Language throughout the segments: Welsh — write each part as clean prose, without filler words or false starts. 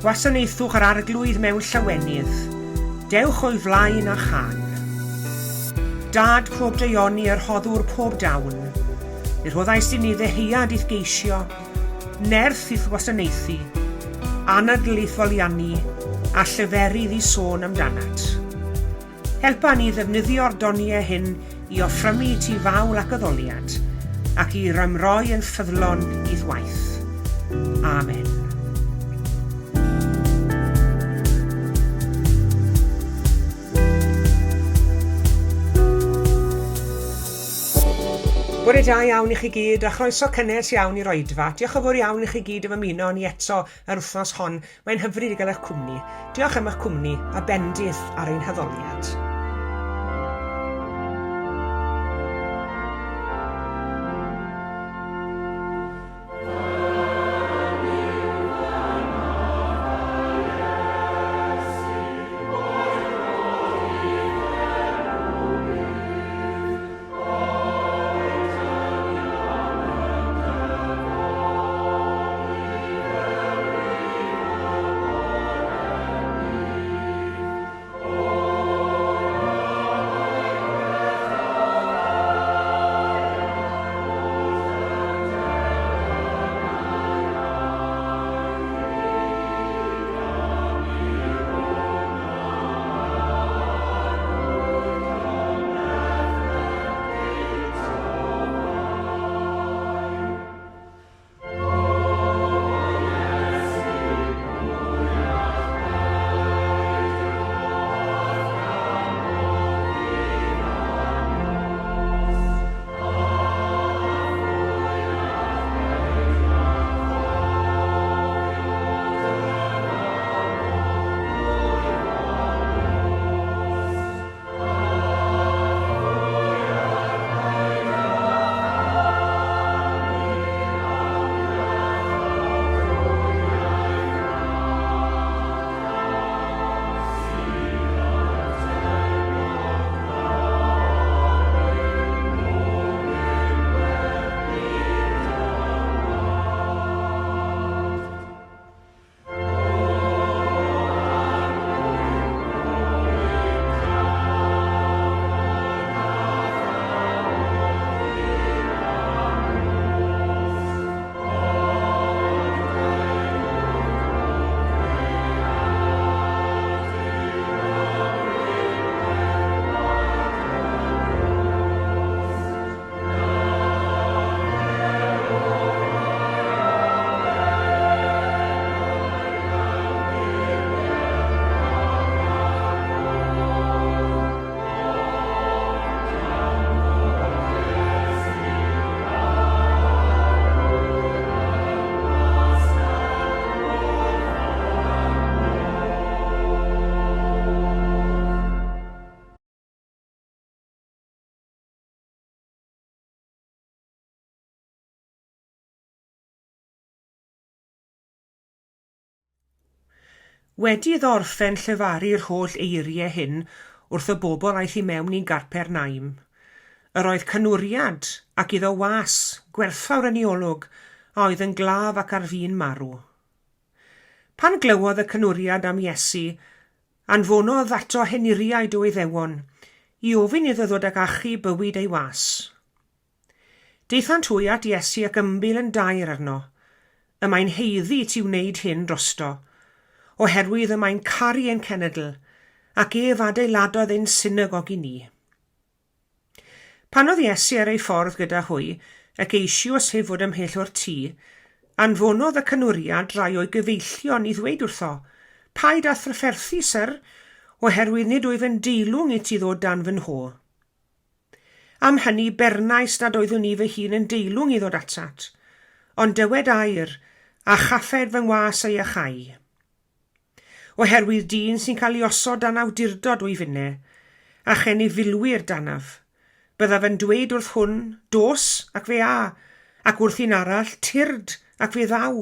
Gwasanaethwch yr Arglwydd mewn llawenydd, dewch o'i flaen â chân. Dad pob daioni a rhoddwr pob dawn, mi rhoddais i ni ddeheuad i'th geisio, nerth i'th wasanaethu, anadl i'th foliannu, a lleferydd i sôn amdanat. Helpa ni ddefnyddio'r doniau hyn i offrymu i ti fawl ac addoliad, ac i rymroi yn ffyddlon i'th waith. Amen. Bore da iawn i chi gyd a chroeso cynnes iawn i'r oedfa. Diolch yn fawr iawn i chi gyd am ymuno â ni eto yr wythnos hon. Mae'n hyfryd i gael eich cwmni. Diolch am eich cwmni a bendith ar ein haddoliad. Wedi iddo orffen llefaru'r holl eiriau hyn wrth y bobl aeth i mewn i Garpernaum. Yr oedd canwriad, ac iddo was, gwerthfawr yn ei olwg, a oedd yn glaf ac ar fin marw. Pan glywodd y canwriad am Iesu, anfonodd ato henuriaid o Iddewon, i ofyn iddo ddod ag achub bywyd ei was. Daethant hwy at Iesu ac ymbil yn daer arno, Y mae'n haeddu i ti wneud hyn drosto, oherwydd y mae'n caru ein cenedl, ac ef adeiladodd ein synagog i ni. Pan oedd Iesu ar ei ffordd gyda hwy, ac eisioes heb fod ymhell o'r tŷ, anfonodd y canwriad rai o'i gyfeillion i ddweud wrtho, Paid â thrafferthu, syr, oherwydd nid wyf yn deilwng i ti ddod dan fy nho. Am hynny bernais nad oeddwn i fy hun yn deilwng i ddod atat, ond dywed air, a chaffed fy ngwas ei iachau. Oherwydd dyn sy'n cael ei osod dan awdurdod wyf inne, a chennyf filwyr danaf. Byddaf yn dweud wrth hwn, Dos, ac fe a, ac wrth un arall, Tyrd, ac fe ddaw,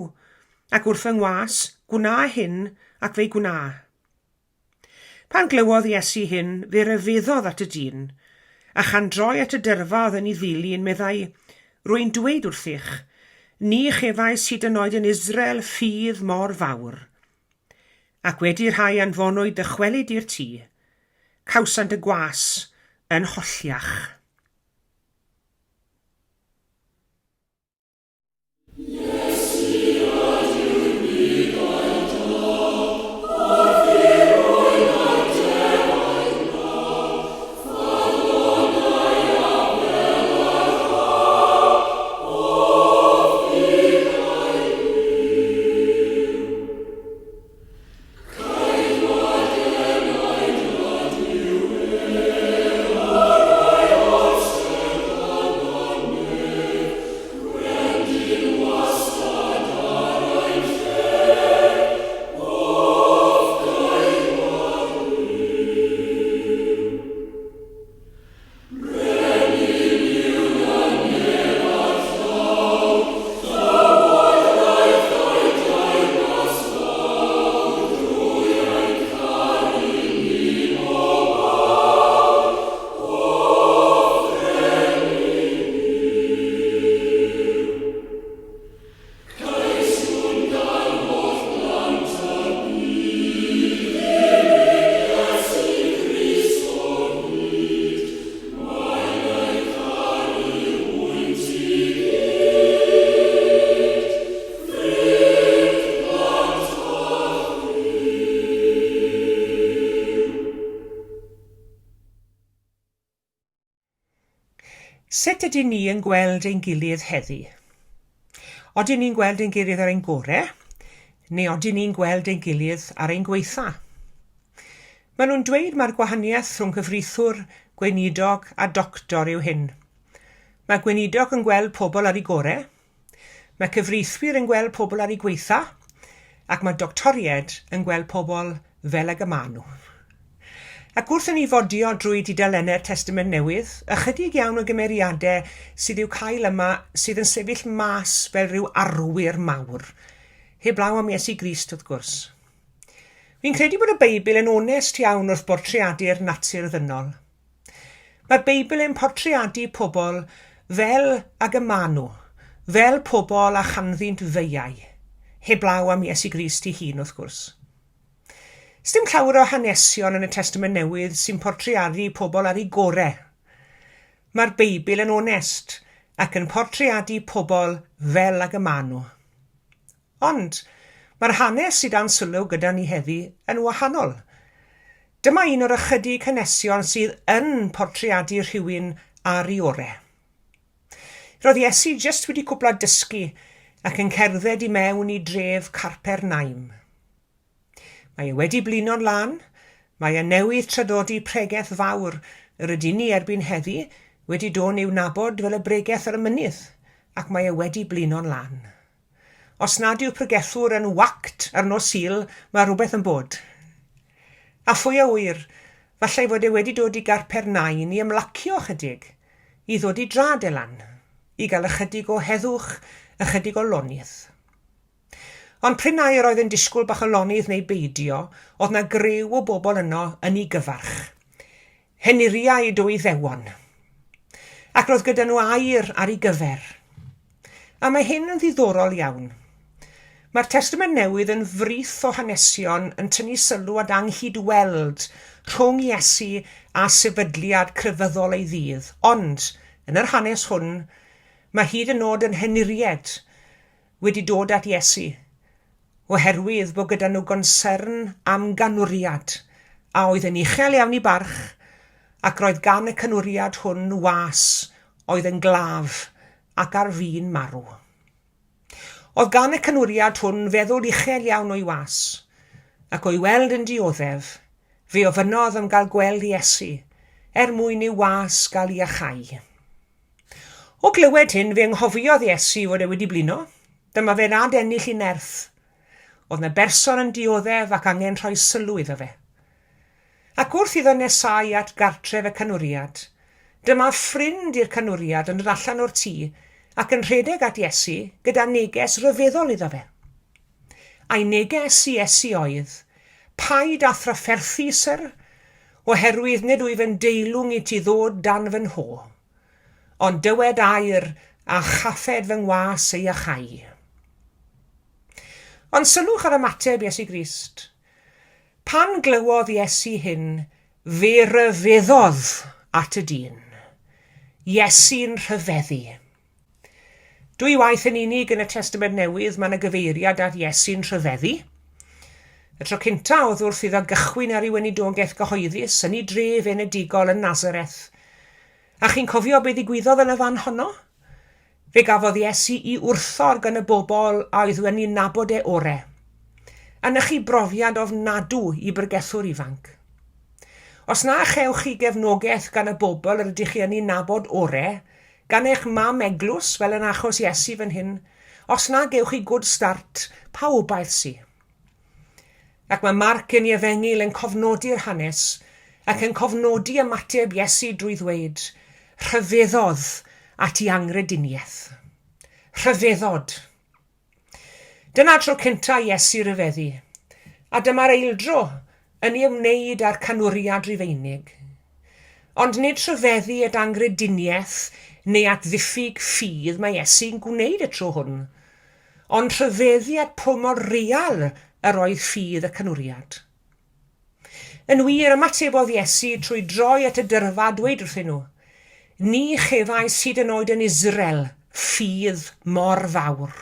ac wrth fy ngwas, Gwna hyn, ac fe'i gwna. Pan glywodd Iesu hyn, fe ryfeddodd at y dyn, a chan droi at y dyrfa oedd yn ei ddilyn, meddai, Rwy'n dweud wrthych, ni chefais hyd yn oed yn Israel ffydd mor fawr. Ac wedi rhai anfonwyd ddychwelyd i'r tŷ, cawsant y gwas yn holliach. Sut ydyn ni yn gweld ein gilydd heddi? Odyn ni'n gweld ein gilydd ar ein gore, neu odyn ni'n gweld ein gilydd ar ein gweitha? Maen nhw'n dweud mae'r gwahaniaeth rhwng cyfreithiwr, gweinidog a doctor yw hyn. Mae gweinidog yn gweld pobl ar eu gore, mae cyfreithwyr yn gweld pobl ar eu gweitha, ac mae doctoriaid yn gweld pobl fel ag y maen nhw. Ac wrth i ni fodio drwy dudalennau'r Testament Newydd, ychydig iawn o gymeriadau sydd i'w cael yma sydd yn sefyll mas fel rhyw arwyr mawr, heblaw am Iesu Grist wrth gwrs. Fi'n credu bod y Beibl yn onest iawn wrth bortreadu'r natur ddynol. Mae'r Beibl yn portreadu pobl fel ag y maen nhw, fel pobl a chanddynt feiau, heblaw am Iesu Grist ei hun wrth gwrs. Sdim llawer o hanesion yn y Testament Newydd sy'n portreadu pobl ar eu gore. Mae'r Beibl yn onest ac yn portreadu pobl fel ag y maen nhw. Ond, mae'r hanes sydd dan sylw gyda ni heddi yn wahanol. Dyma un o'r ychydig hanesion sydd yn portreadu rhywun ar ei ore. Roedd Iesu jyst wedi cwpla dysgu ac yn cerdded i mewn i dref Carpernaum. Mae e wedi blino'n lân, mae e newydd traddodi pregeth fawr yr ydyn ni erbyn heddi wedi dod i'w nabod fel y bregeth ar y mynydd, ac mae e wedi blino'n lân. Os nad yw pregethwr yn whacked ar nos Sul, mae rhywbeth yn bod. A phwy a ŵyr, falle ei fod e wedi dod i Garpernain i ymlacio ychydig, i ddod i drad e lan, i gael ychydig o heddwch, ychydig o lonydd. Ond prin ai yr oedd yn disgwyl bach o lonydd neu beidio, oedd 'na griw o bobl yno yn 'i gyfarch. Henuriaid o Iddewon. Ac roedd gyda nhw air ar ei gyfer. A mae hyn yn ddiddorol iawn. Mae'r Testament Newydd yn frith o hanesion yn tynnu sylw at anghyd-weld rhwng Iesu a sefydliad crefyddol ei ddydd, ond, yn yr hanes hwn, mae hyd yn nod yn henuried wedi dod at Iesu, oherwydd bod gyda nhw gonsyrn am ganwriad a oedd yn uchel iawn i barch, ac roedd gan y canwriad hwn was oedd yn glaf ac ar fin marw. Oedd gan y canwriad hwn feddwl uchel iawn o'i was, ac o'i weld yn dioddef, fe ofynnodd am gael gweld Iesu, er mwyn i'w was gael iachau. O glywed hyn, fe anghofiodd Iesu fod e wedi blino. Dyma fe'n adennill i nerth. Oedd 'na berson yn dioddef ac angen rhoi sylw iddo fe. Ac wrth iddo nesáu at gartref y canwriad, dyma ffrind i'r canwriad yn dod allan o'r tŷ ac yn rhedeg at Iesu gyda neges ryfeddol iddo fe. A'i neges i Iesu oedd, Paid â thrafferthu, syr, oherwydd nid wyf yn deilwng i ti ddod dan fy nho. Ond dywed air, a chaffed fy ngwas ei iachau. Ond sylwch ar ymateb Iesu Grist. Pan glywodd Iesu hyn, fe ryfeddodd at y dyn. Iesu'n rhyfeddu. Dwy waith yn unig yn y Testament Newydd mae yna gyfeiriad at Iesu'n rhyfeddu. Y tro cynta oedd wrth iddo gychwyn ar ei weinidogaeth gyhoeddus yn ei dref enedigol yn Nazareth. A chi'n cofio be ddigwyddodd yn y fan honno? Fe gafodd Iesu i wrthod gan y bobl a oedd yn ei nabod e ore. A 'na chi brofiad ofnadw i bregethwr ifanc. Os na chewch chi gefnogaeth gan y bobl yr ydych chi yn ei nabod ore, gan eich mam eglwys, fel yn achos Iesu fan hyn, os na gewch chi good start, pa obaith sy? Ac mae Marc yn ei Efengyl yn cofnodi'r hanes, ac yn cofnodi ymateb Iesu drwy ddweud, Rhyfeddodd at ei anghrediniaeth. Rhyfeddod. Dyna'r tro cyntaf i Iesu ryfeddu, a dyma'r eildro yn ei ymwneud â'r canwriad Rufeinig. Ond nid rhyfeddu at anghrediniaeth neu at ddiffyg ffydd mae Iesu'n gwneud y tro hwn, ond rhyfeddu at po mor real yr oedd ffydd y canwriad. Yn wir, ymatebodd Iesu trwy droi at y dyrfa a dweud wrthyn nhw, Ni chefais hyd yn oed yn Israel ffydd mor fawr.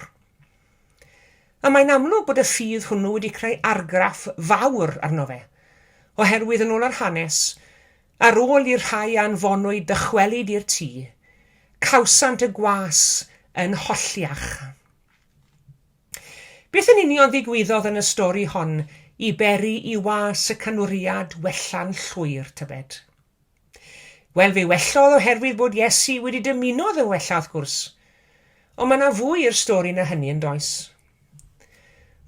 A mae'n amlwg bod y ffydd hwnnw wedi creu argraff fawr arno fe, oherwydd yn ôl yr hanes, ar ôl i'r rhai a anfonwyd ddychwelyd i'r tŷ, cawsant y gwas yn holliach. Beth yn union ddigwyddodd yn y stori hon i beri i was y canwriad wella'n llwyr, tybed? Wel, fe wellodd oherwydd bod Iesu wedi dymuno iddo wella, wrth gwrs. Ond mae yna fwy i'r stori na hynny, yn does?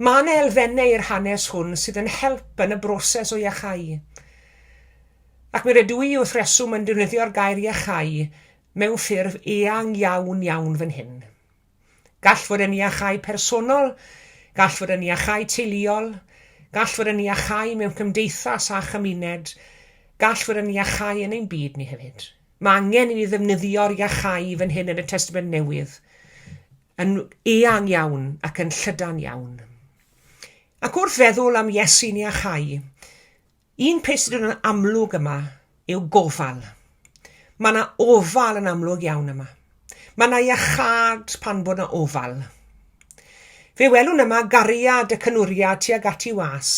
Mae yna elfennau i'r hanes hwn sydd yn help yn y broses o iachau. Ac mi rydw i wrth reswm yn defnyddio'r gair iachau mewn ffurf eang iawn iawn fan hyn. Gall fod yn iachau personol, gall fod yn iachau teuluol, gall fod yn iachau mewn cymdeithas a chymuned, gall fod yn iachau yn ein byd ni hefyd. Mae angen i ni ddefnyddio'r iachau fan hyn yn y Testament Newydd yn eang iawn ac yn llydan iawn. Ac wrth feddwl am Iesu'n iachau, Un peth sydd yn amlwg yma yw gofal. Mae yna ofal yn amlwg iawn yma. Mae yna iachâd pan bod yna ofal. Fe welwn yma gariad y canwriad tuag at ei was.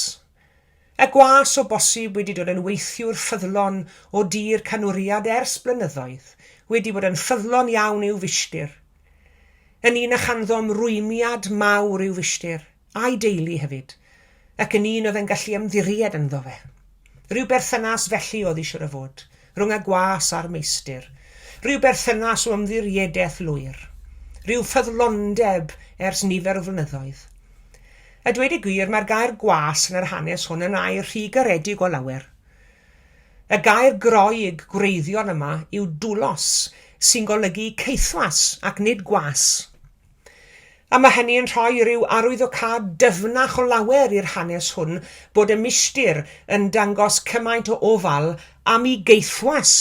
Y gwas o bosib wedi dod yn weithiwr ffyddlon o dir canwriad ers blynyddoedd, wedi bod yn ffyddlon iawn i'w fishtir. Yn un a chanddo ymrwymiad mawr i'w fishtir. a'i deulu hefyd, ac yn un oedd yn gallu ymddiried ynddo fe. Rhyw berthynas felly oedd hi siwr o fod, rhwng y gwas a'r meistr. Rhyw berthynas o ymddiriedaeth lwyr. Rhyw ffyddlondeb ers nifer o flynyddoedd. A dweud y gwir, mae'r gair gwas yn yr hanes hwn yn air rhy garedig o lawer. Y gair Groeg gwreiddiol yma yw doulos, sy'n golygu caethwas ac nid gwas. A mae hynny yn rhoi rhyw arwyddocâd dyfnach o lawer i'r hanes hwn bod y milltir yn dangos cymaint o ofal am i gaethwas.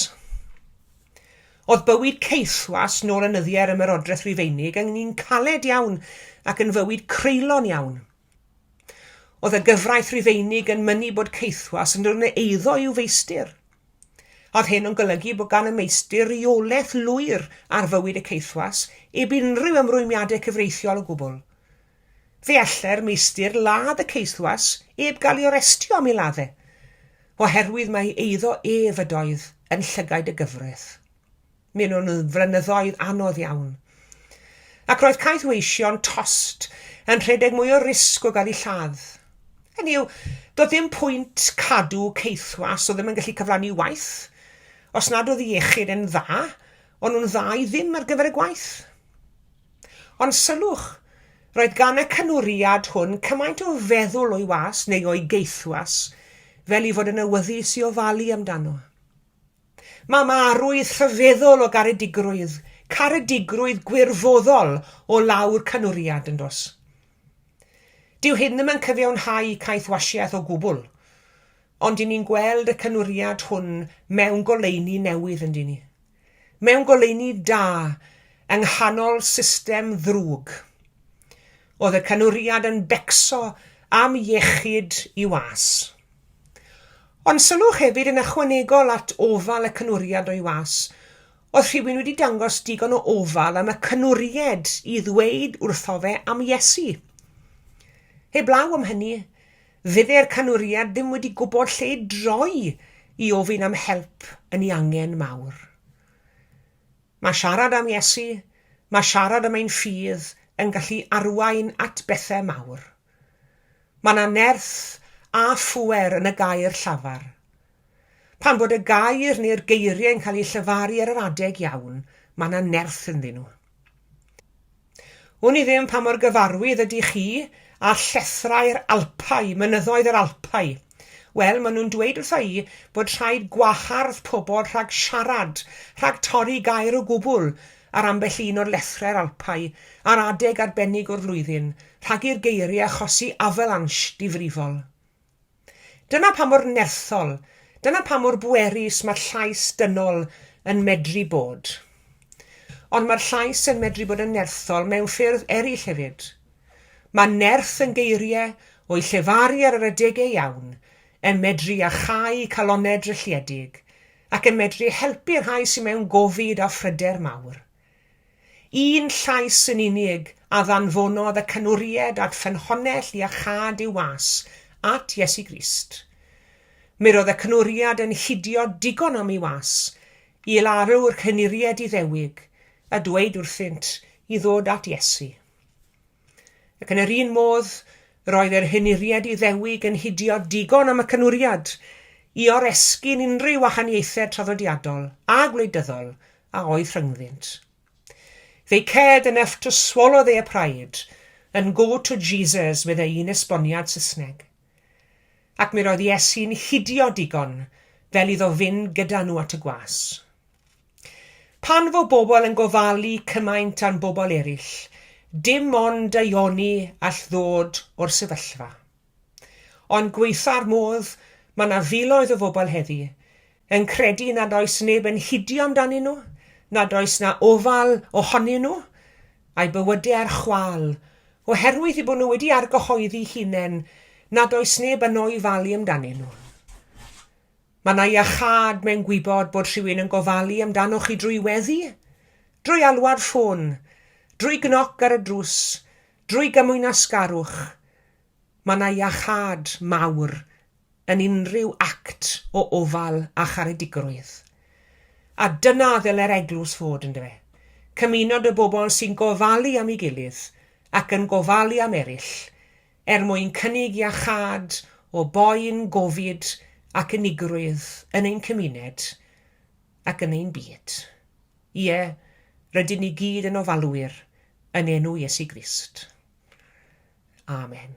Oedd bywyd caethwas nôl yn nyddiau'r Ymerodraeth Rufeinig yn un caled iawn ac yn fywyd creulon iawn. Oedd y gyfraith Rufeinig yn mynnu bod caethwas yn dod yn eiddo i'w feistr. Oedd hyn yn golygu bod gan y meistr reolaeth lwyr ar fywyd y caethwas, heb unrhyw ymrwymiadau cyfreithiol o gwbl. Fe allai'r meistr ladd y caethwas heb gael ei arestio am ei ladd e, oherwydd mai eiddo ef ydoedd yn llygaid y gyfraith. Mi nhw'n flynyddoedd anodd iawn. Ac roedd caethweision tost yn rhedeg mwy o risg o gael eu lladd. Hynny yw, doedd ddim pwynt cadw caethwas oedd ddim yn gallu cyflawni waith. Os nad oedd ei iechyd yn dda, o'n nhw'n dda i ddim ar gyfer y gwaith. Ond sylwch, roedd gan y canwriad hwn cymaint o feddwl o'i was neu o'i gaethwas fel ei fod yn awyddus i ofalu amdano. Mae yma arwydd rhyfeddol o garedigrwydd, caredigrwydd gwirfoddol o lawr canwriad, yn does? Dyw hyn ddim yn cyfiawnhau caethwasiaeth o gwbl, ond dyn ni'n gweld y canwriad hwn mewn goleuni newydd, yn dyn ni? Mewn goleuni da, yng nghanol system ddrwg. Oedd y canwriad yn becso am iechyd i'w was. Ond sylwch hefyd yn ychwanegol at ofal y canwriad o'i was, oedd rhywun wedi dangos digon o ofal am y canwried i ddweud wrtho fe am Iesu. Heblaw am hynny, fydde'r canwriad ddim wedi gwybod lle i droi i ofyn am help yn ei angen mawr. Mae siarad am Iesu, mae siarad am ein ffydd yn gallu arwain at bethau mawr. Mae 'na nerth a phŵer yn y gair llafar. Pan fod y gair neu'r geiriau yn cael eu llefaru ar yr adeg iawn, mae 'na nerth ynddyn nhw. Wn i ddim pa mor gyfarwydd ydych chi â llethrau'r Alpau, mynyddoedd yr Alpau. Wel, maen nhw'n dweud wrtha i bod rhaid gwahardd pobl rhag siarad, rhag torri gair o gwbl ar ambell un o'r lethrau'r Alpau ar adeg arbennig o'r flwyddyn, rhag i'r geiriau achosi avalanche difrifol. Dyna pa mor nerthol, dyna pa mor bwerus mae'r llais dynol yn medru bod. Ond mae'r llais yn medru bod yn nerthol mewn ffyrdd eraill hefyd. Mae nerth yn geiriau, o'u llefaru ar yr adegau iawn, yn medru iacháu calonnau drylliedig, ac yn medru helpu'r rhai sydd mewn gofid a phryder mawr. Un llais yn unig a ddanfonodd y canwried at ffynhonnell iachâd i'w was, at Iesu Grist. Mi roedd y canwriad yn hidio digon am ei was i laru'r cynuried Iddewig a dweud wrthynt i ddod at Iesu. Ac yn yr un modd, roedd yr henuried Iddewig yn hidio digon am y canwriad i oresgyn unrhyw wahaniaethau traddodiadol a gwleidyddol a oedd rhyngddynt. They cared enough to swallow their pride and go to Jesus meddai un esboniad Saesneg. Ac mi roedd Iesu'n hidio digon fel iddo fynd gyda nhw at y gwas. Pan fo bobl yn gofalu cymaint am bobl eraill, dim ond daioni all ddod o'r sefyllfa. Ond gwaetha'r modd, mae 'na filoedd o fobl heddi yn credu nad oes neb yn hidio amdanyn nhw, nad oes 'na ofal ohonyn nhw, a'u bywydau ar chwâl, oherwydd eu bod nhw wedi argyhoeddi hunain nad oes neb yno i falu amdanyn nhw. Mae 'na iachâd mewn gwybod bod rhywun yn gofalu amdanoch chi drwy weddi, drwy alwad ffôn, drwy gnoc ar y drws, drwy gymwynasgarwch. Mae 'na iachâd mawr yn unrhyw act o ofal a charedigrwydd. A dyna ddyle'r eglwys fod, yndyfe? Cymuned o bobl sy'n gofalu am ei gilydd ac yn gofalu am eraill, er mwyn cynnig iachâd o boen, gofid ac unigrwydd yn ein cymuned ac yn ein byd. Ie, rydyn ni gyd yn ofalwyr yn enw Iesu Grist. Amen.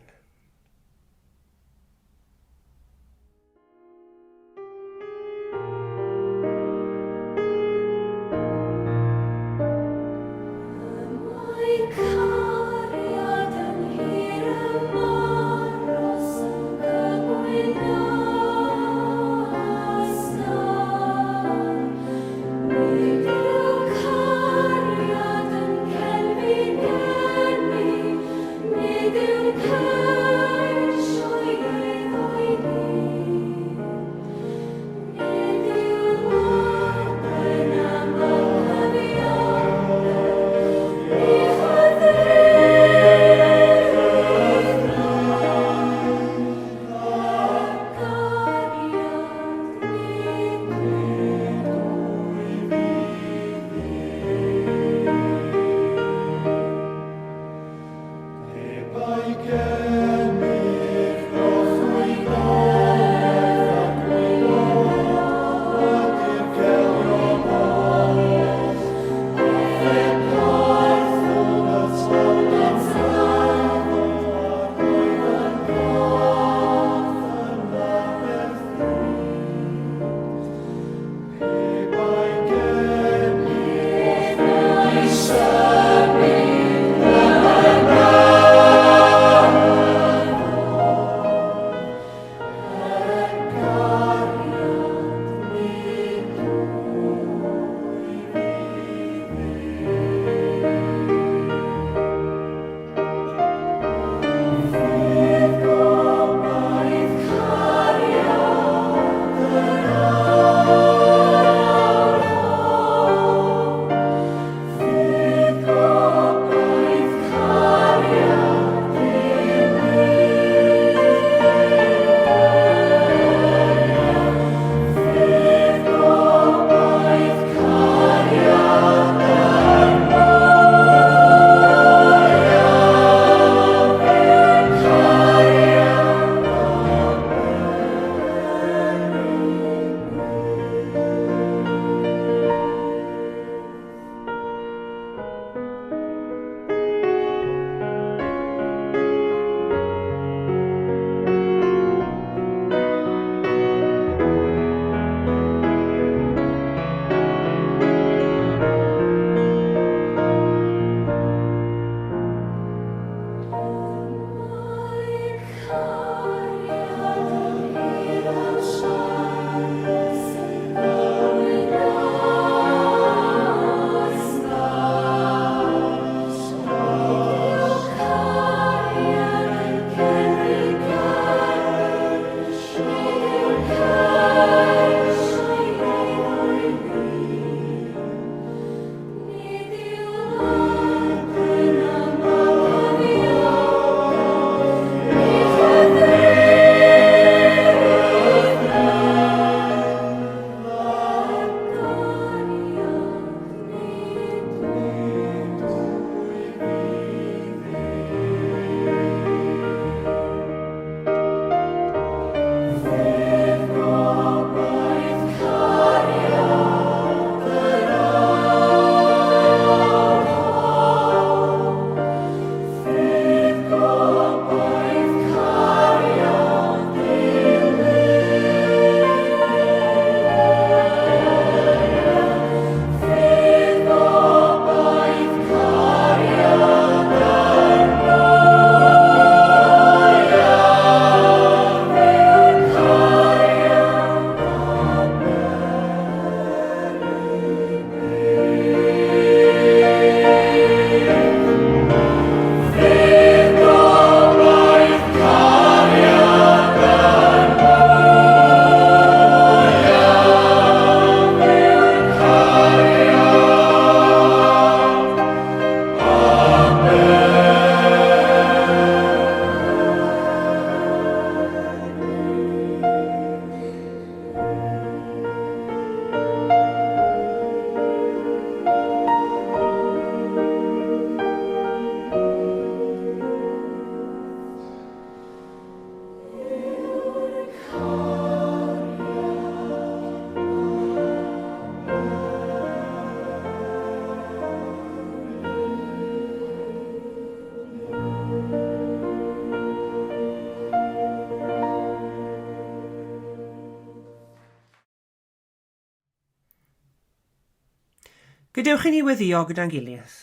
Gadewch i ni weddio gyda'n gilydd.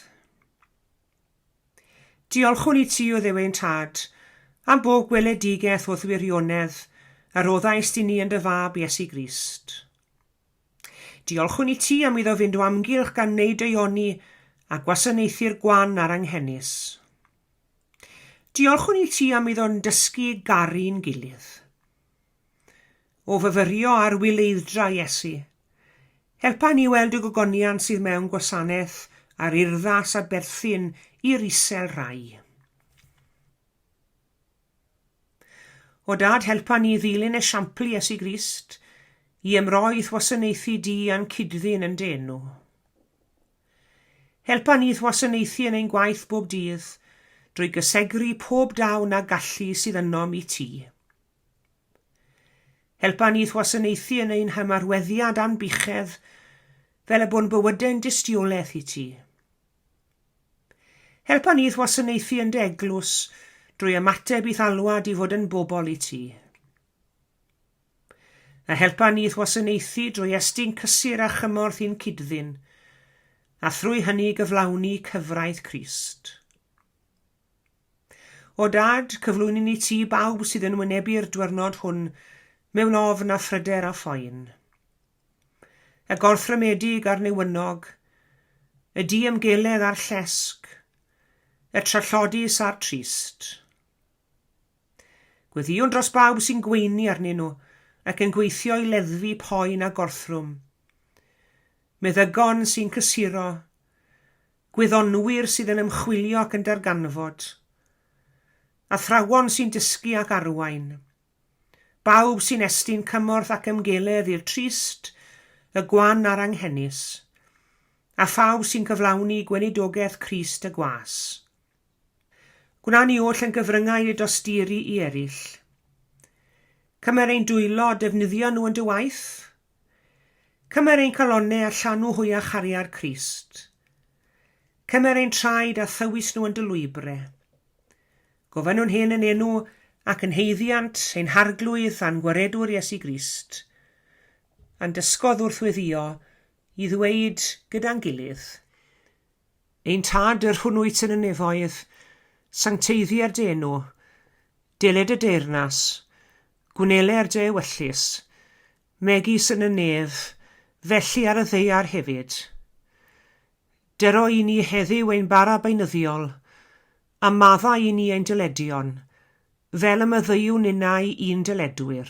Diolchwn i ti, o Dduw ein Tad, am bob gweledigaeth wrth wirionedd a roddaist i ni yn dy Fab Iesu Grist. Diolchwn i ti am iddo fynd o amgylch gan wneud daioni a gwasanaethu'r gwan a'r anghenus. Diolchwn i ti am iddo'n dysgu garu'n gilydd. O fyfyrio ar wyleidd-dra Iesu, helpa ni weld y gogoniant sydd mewn gwasanaeth a'r urddas a berthyn i'r isel rai. O Dad, helpa ni ddilyn esiampl Iesu Grist, i ymroi i'th wasanaethu di a'n cyd-ddyn yn dy enw. Helpa ni i'th wasanaethu yn ein gwaith bob dydd, drwy gysegru pob dawn a gallu sydd ynom i ti. Helpa ni i'th wasanaethu yn ein hymarweddiad a'n buchedd, fel y bo'n bywydau'n dystiolaeth i ti. Helpa ni i'th wasanaethu yn dy eglwys, drwy ymateb i'th alwad i fod yn bobl i ti. A helpa ni i'th wasanaethu drwy estyn cysur a chymorth i'n cyd-ddyn, a thrwy hynny gyflawni cyfraith Crist. O Dad, cyflwynwn i ti bawb sydd yn wynebu'r dwyrnod hwn mewn ofn a phryder a phoen. Y gorthrymedig a'r newynog, y diymgeledd a'r llesg, y trallodus a'r trist. Gweddïwn dros bawb sy'n gweini arnyn nhw ac yn gweithio i leddfu poen a gorthrwm. Meddygon sy'n cysuro. Gwyddonwyr sydd yn ymchwilio ac yn darganfod. Athrawon sy'n dysgu ac arwain. Bawb sy'n estyn cymorth ac ymgeledd i'r trist, y gwan a'r anghenus. A phawb sy'n cyflawni gweinidogaeth Crist y gwas. Gwna ni oll yn gyfryngau i dosturi i eraill. Cymer ein dwylo a defnyddio nhw yn dy waith. Cymer ein calonnau a llanw hwy â chariad Crist. Cymer ein traed a thywys nhw yn dy lwybrau. Gofynnwn hyn yn enw ac yn haeddiant ein Harglwydd a'n Gwaredwr Iesu Grist, a'n dysgodd wrth weddïo i ddweud gyda'n gilydd, Ein Tad, yr hwn wyt yn y nefoedd, sancteiddier dy enw, deled dy deyrnas, gwneler dy ewyllys, megis yn y nef, felly ar y ddaear hefyd. Dyro i ni heddiw ein bara beunyddiol, a maddau i ni ein dyledion, fel y maddeuwn ninnau i'n dyledwyr.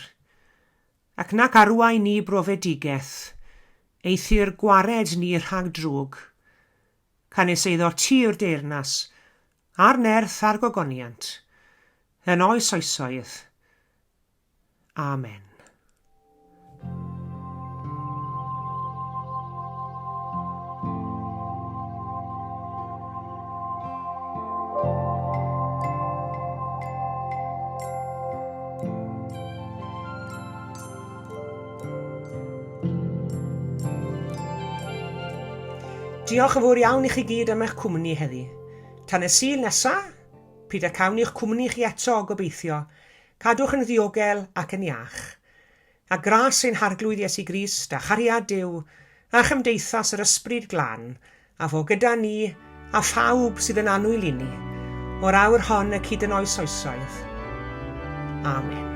Ac nac arwain ni brofedigaeth, Eithr gwared ni rhag drwg. Canys eiddo ti yw'r deyrnas, a'r nerth a'r gogoniant, yn oes oesoedd. Amen. Diolch yn fawr iawn i chi gyd am eich cwmni heddi. Tan y Sul nesa, pryd y cawn i'ch cwmni chi eto, gobeithio, cadwch yn ddiogel ac yn iach. A gras ein Harglwydd Iesu Grist, a chariad Duw, a chymdeithas yr Ysbryd Glân, a fo gyda ni, a phawb sydd yn annwyl i ni, o'r awr hon y cyd yn oes oesoedd. Amen.